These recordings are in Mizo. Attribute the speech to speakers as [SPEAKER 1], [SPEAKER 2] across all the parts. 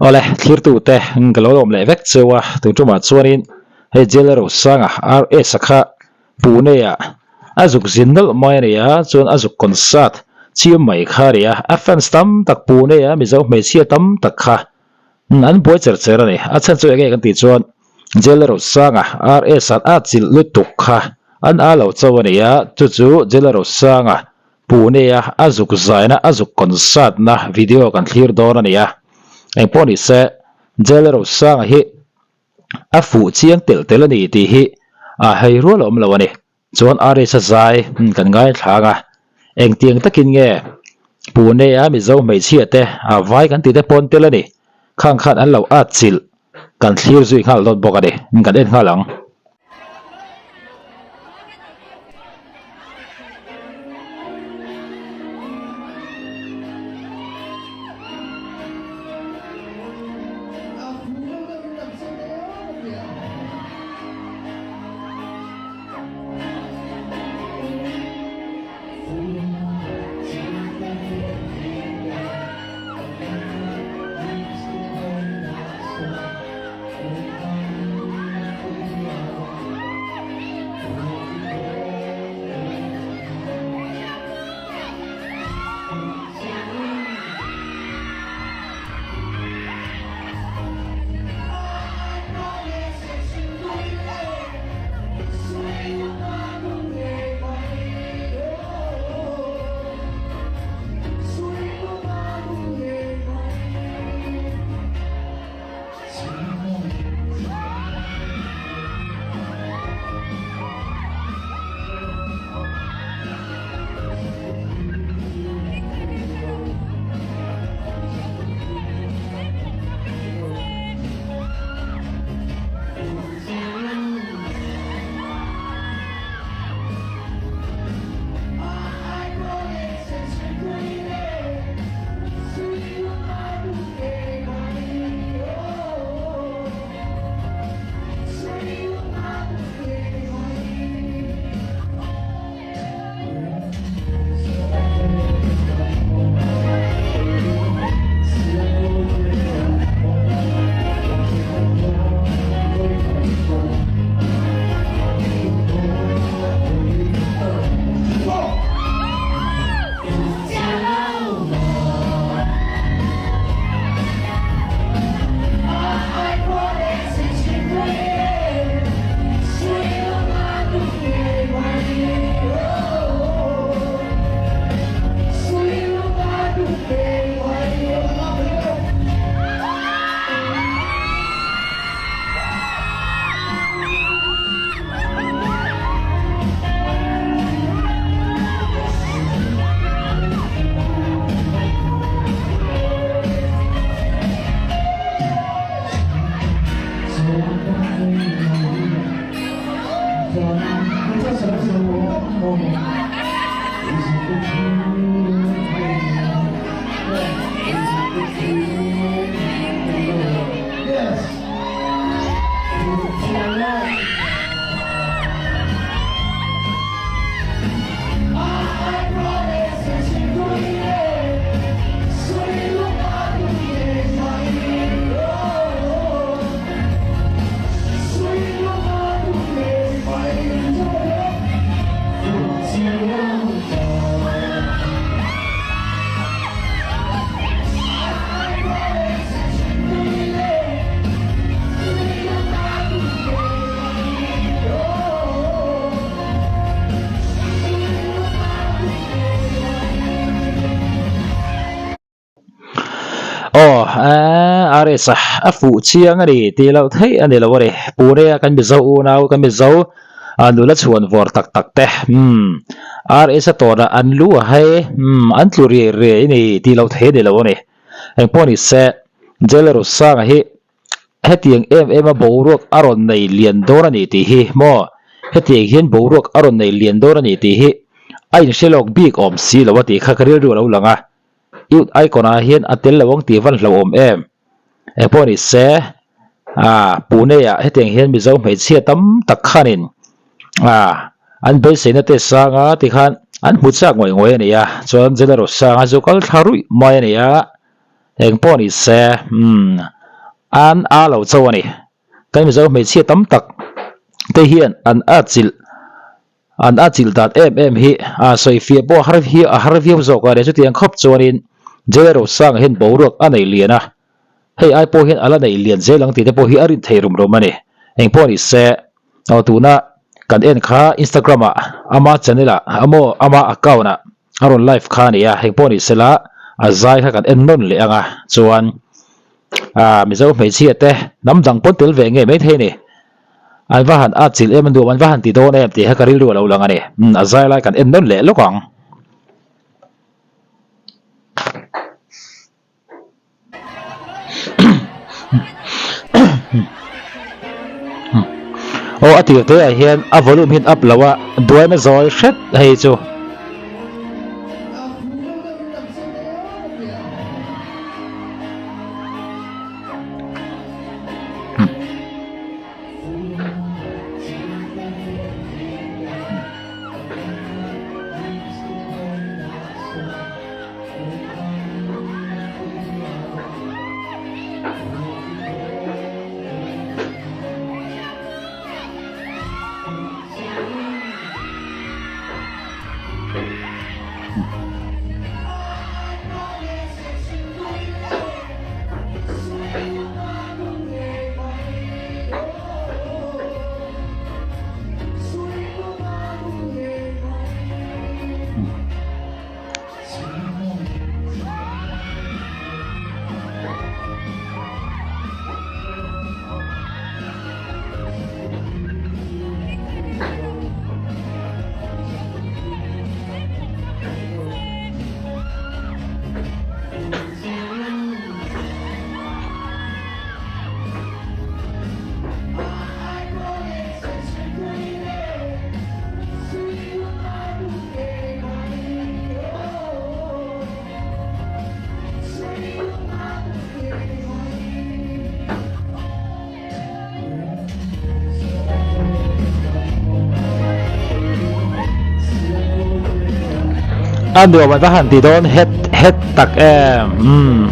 [SPEAKER 1] Awle, thlirtute ka lo lawm leh vek cheu a, tun tumah chuanin hei Jailer Rosanga RS-a kha Pune-ah a zuk zin nawlh mai a ni a, chuan a zuk concert chiam mai kha a ni a, a fans tam tak Pune-a Mizo hmeichhia tam tak kha an buai cher cher a ni. A chhan chu enge kan tih chuan Jailer Rosanga RS-a'n a chilh lutuk kha an a lo cho a ni a, chu chu Jailer Rosanga Pune-a a zuk zaina a zuk concert-na video kan thlir dawn a ni a, engpawh ni se Jail Rosanga hi a fuh chiang telh telh a ni tih hi a hei rual a awm lo a ni. Chuan RS-a zai kan ngaithlang a, engtiang takin nge Pune-a Mizo hmeichhia te a vai kan tih te pawn tel a ni, khang khan an lo at chilh kan thlir zui nghal dawn bawk a ni, kan en nghal ang. Aw RS a a fuh chiang a ni tih loh theih a ni lo a ni. Pune a kan Mizo unau kan Mizo nula chhuan vawr tak tak te umm RS a tawnah an lu a hei umm an tlu riai riai a ni tih loh theih a ni lo a ni. Engpawh ni se Jailer Usanga hi Hetiang em em a boruak a rawn nei lian dawn a ni tih hi maw? Hetiang hian boruak a rawn nei lian dawn a ni tih hi a inhre lawk bik awm si lo a tih kha ka rilru a lo lang a. Youth Icon ah hian a tel lo ang tih van hlauhawm em? Engpawh ni se, ah Pune ah hetiang hian Mizo hmeichhia tam tak khanin ah an beiseina te sang a tikhan an hmu chak ngawih ngawih a ni a, chuan General Sanga chu kal thla ruih mai a ni a. Eng pawh ni se, umm, an a lo cho a ni. Kan Mizo hmeichhia tam tak te hian an atchilh an atchilh dat em em hi a sawi fiah pawh a har hi a har viau zawk a ni. Chutiang khawp chuanin Jailer Rosanga hian boruak a nei lian a, hei ai pawh hian a la nei lian zel ang tih te pawh hi a rin thei rum rum a ni. Eng pawh ni se, aw tuna kan en kha Instagram ah ama channel ah amaw ama account ah a rawn live kha a ni a, heng pawh ni sela a zai kha kan en nawn leh ang a, chuan ah Mizo hmeichhia te hnam dang pawn tel ve ngei maithei a ni, an va han at chilh em a nuam an va han ti dawn em tih kha ka rilru a lo lang a ni, umm a zai lai kan en nawn leh lawk ang. Aw a tir te ah hian a volume hian up lo a duaina zawi hret hei chu. A nuam an va han ti dawn het het tak em umm.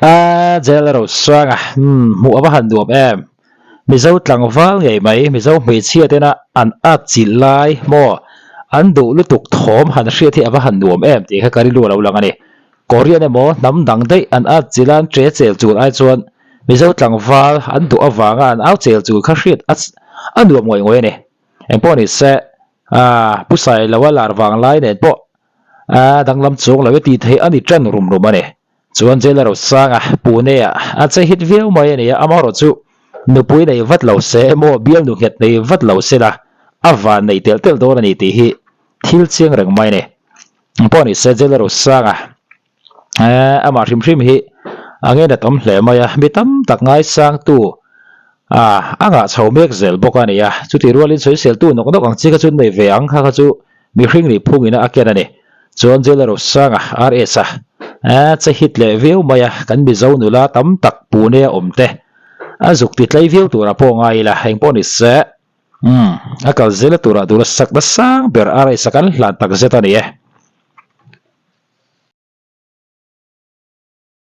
[SPEAKER 1] A jail ro sang a umm hmuh a va han nuam em Mizo tlangval ngei mai Mizo hmeichhia tena an at chilh lai maw an duh lutuk thawm han hriat hi a va han nuam em tih kha ka rilru a lo lang a ni. Korean emaw hnam dang daih an at chilh a an che chel chul ai chuan Mizo tlangval an duh avanga an au chel chul kha hriat a nuam ngawih ngawih a ni. Engpawh ni se aaa Pu Sailoa lar vang lai nen pawh aaa danglam chuang lo e tih theih a ni tan rum rum a ni. Chuan Jailer Rosanga Pune ah a che hit viau mai a ni a, amaherawh chu nupui nei vat lo se emaw bialnu nghet nei vat lo se la a van nei telh telh dawn a ni tih hi thil chiang reng mai a ni. Pawh ni se Jailer Rosanga eh amah hrim hrim hi a ngei na tam hle mai a, mi tam tak ngaisangtu. A, a ngah chho mek zel bawk a ni a, chutih rualin sawiseltu nawk nawk ang chi kha chu nei ve ang kha kha chu mihring nih phungin a ken a ni. Chuan Jailer Rosanga, RS a, a che hit leh viau mai a, kan Mizo nula tam tak Pune a awm te a zuk ti tlei viau turah pawh ngai ila, engpawh ni se, umm, a kal zela turah duhna sakna sang ber RS a kan hlan tak zet a ni e.